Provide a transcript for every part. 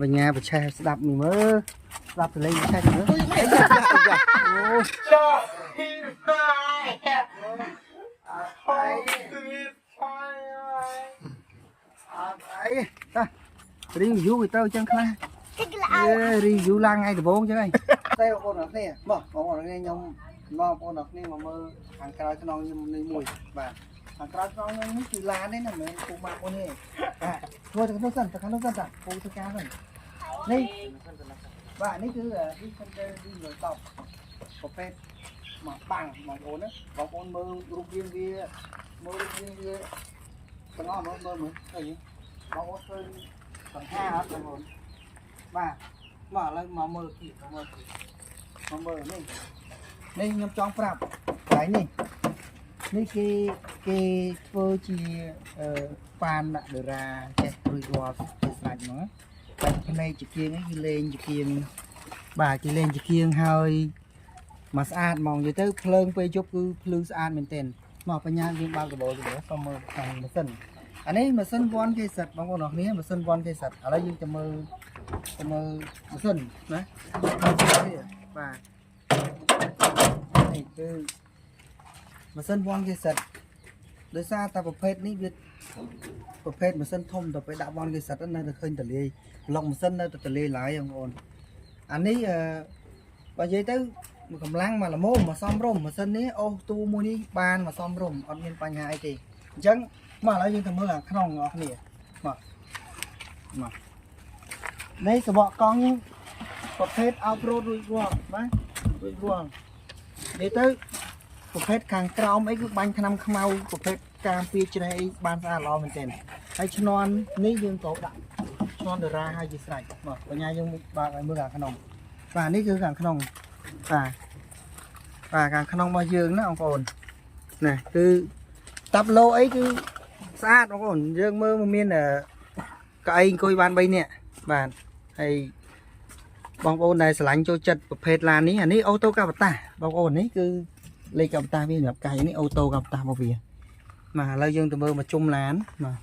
បញ្ញាប្រឆេះស្ដាប់នេះមើលស្ដាប់តលេងប្រឆេះមើលអូ ចុយម៉ែហូបទៀតផាយ អត់អីតា review វាទៅចឹងខ្លះ តិចល្អ អេ review ឡើងថ្ងៃដំបូងចឹងហើយតែបងប្អូនអរគ្នាមកបងប្អូនអរគ្នាខ្ញុំមកបងប្អូនអរគ្នាមកមើលខាងក្រោយខ្នងខ្ញុំនេះមួយបាទខាងក្រោយខ្នងខ្ញុំនេះគឺឡានទេណាមិនមែនពូម៉ាក់មួយនេះបាទធ្វើទៅខាងនោះសិនទៅខាងនោះសិនតាពូធ្វើការសិននេះបាទនេះគឺ Defender D110 ប្រភេទមកបាំងបងប្អូនណាបងប្អូនមើលរូបរាងវាមើលរូបរាងវាទាំងអស់មើលមើលមើលឃើញទេបងប្អូនឃើញសង្ហាអត់បងប្អូនបាទមកឥឡូវមកមើលគៀកមើលគៀកមកមើលនេះនេះខ្ញុំចង់ប្រាប់កន្លែងនេះនេះគេគេធ្វើជាអឺប៉ានដាក់ដរាចេះរួចរាល់ជាស្រេចហ្មងណាតែភ្នែកជាគៀងនេះគេលេងជាគៀងបាទគេលេងជាគៀងហើយ មកស្អាតហ្មងនិយាយទៅភ្លើងពេលយប់គឺភ្លឺស្អាតមែនទែនមកបញ្ញាយើងបើកកាបូលទៅសូមមើលខាងម៉ាស៊ីនអានេះម៉ាស៊ីន 1KZ បងប្អូនអរគ្នាម៉ាស៊ីន 1KZ ឥឡូវយើងទៅមើលទៅមើលម៉ាស៊ីនណាបាទនេះគឺម៉ាស៊ីន 1KZ ដោយសារតែប្រភេទនេះវាប្រភេទម៉ាស៊ីនធំទៅពេលដាក់ 1KZ នៅតែឃើញតលាយប្លុកម៉ាស៊ីននៅតែតលាយឡើយបងប្អូនអានេះអឺបើនិយាយទៅ មួយកម្លាំងមកល្មមមកសំរុំម៉ាស៊ីននេះអូសទូមួយនេះបានមកសំរុំអត់មានបញ្ហាអីទេអញ្ចឹងមកឥឡូវយើងទៅមើលខាងក្នុងបងប្អូនគ្នាមកមកនេះសបកកង់ប្រភេទ off road រួចរាល់បាទរួចរាល់និយាយទៅប្រភេទខាងក្រោមអីគឺបាញ់ថ្នាំខ្មៅប្រភេទការពារច្រេះអីបានស្អាតល្អមែនទែនហើយឈ្នន់នេះយើងក៏ដាក់ឈ្នន់តារាឲ្យជាស្រេចមកបញ្ញាយើងបើកឲ្យមើលខាងក្នុងបាទនេះគឺខាងក្នុងបាទ បាទខាងក្នុងរបស់យើងណាបងប្អូនណាគឺតាប់ឡូអីគឺស្អាតបងប្អូនយើងមើលមកមានកៅអីអង្គុយបាន3នាក់បាទហើយបងប្អូនដែលស្រឡាញ់ចូលចិត្តប្រភេទឡាននេះអានេះអូតូកាបតាបងប្អូននេះគឺលេខកាបតាវាសម្រាប់កាយនេះអូតូកាបតារបស់វាបាទឥឡូវយើងទៅមើលមកជុំឡានបាទ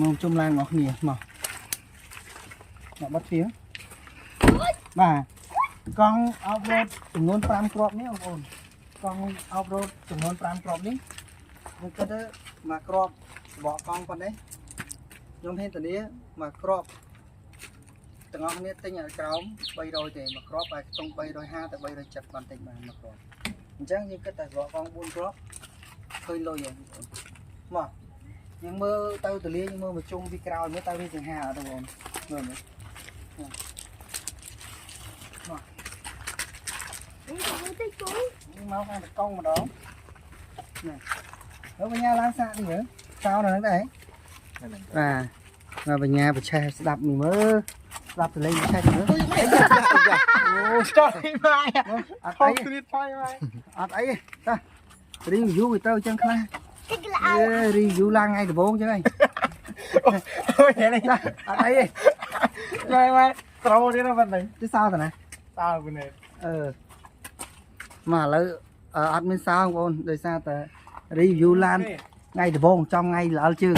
មកជុំឡានរបស់គ្នាមកមកបិទទ្វារបាទ កង់ off road ចំនួន5គ្រាប់នេះបងប្អូនកង់ off road ចំនួន5គ្រាប់នេះខ្ញុំគិតទៅមួយគ្រាប់បកកង់ប៉ុណ្ណេះខ្ញុំហ៊ានធានាមួយគ្រាប់ទាំងអស់គ្នាទិញឲ្យក្រោម300ទេមួយគ្រាប់តែខ្ទង់350ទៅ370បានតិចបានមួយគ្រាប់អញ្ចឹងយើងគិតតែបកកង់4គ្រាប់ឃើញលុយហើយបងប្អូនមកយើងមើលទៅទលាយើងមើលមកជុំពីក្រោយមើលតើវាសង្ហាអត់បងប្អូនមើលមើល នេះតិចគូ មកខាងតកង់ម្ដងណាហើយបញ្ញាឡើងសាកនេះមើលសោនៅហ្នឹងដែរបាទមកបញ្ញាប្រឆេះស្ដាប់នេះមើលស្ដាប់តលេងប្រឆេះមើលអូ ចុយម៉ែ អត់ ហូ អី បទៀតផាយម៉ែ អត់អីតា review វាទៅចឹងខ្លះ តិចល្អ អេ review ឡើងថ្ងៃដំបូងចឹងហើយ អូយនេះ តាអត់អីទេ ម៉ែម៉ែត្រូវទៀតណាប៉ុណ្ណឹង ទៅសោតាណា តើប៉ុណ្ណេះ អឺមកឥឡូវអត់មានសោបងប្អូនដោយសារតែ review ឡានថ្ងៃដំបូងចំថ្ងៃល្អិលជើង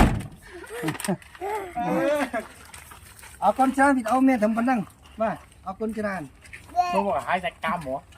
អរគុណច្រើនវីដេអូមានត្រឹមប៉ុណ្្នឹងបាទអរគុណច្រើន មកឲ្យសាច់កម្មហ៎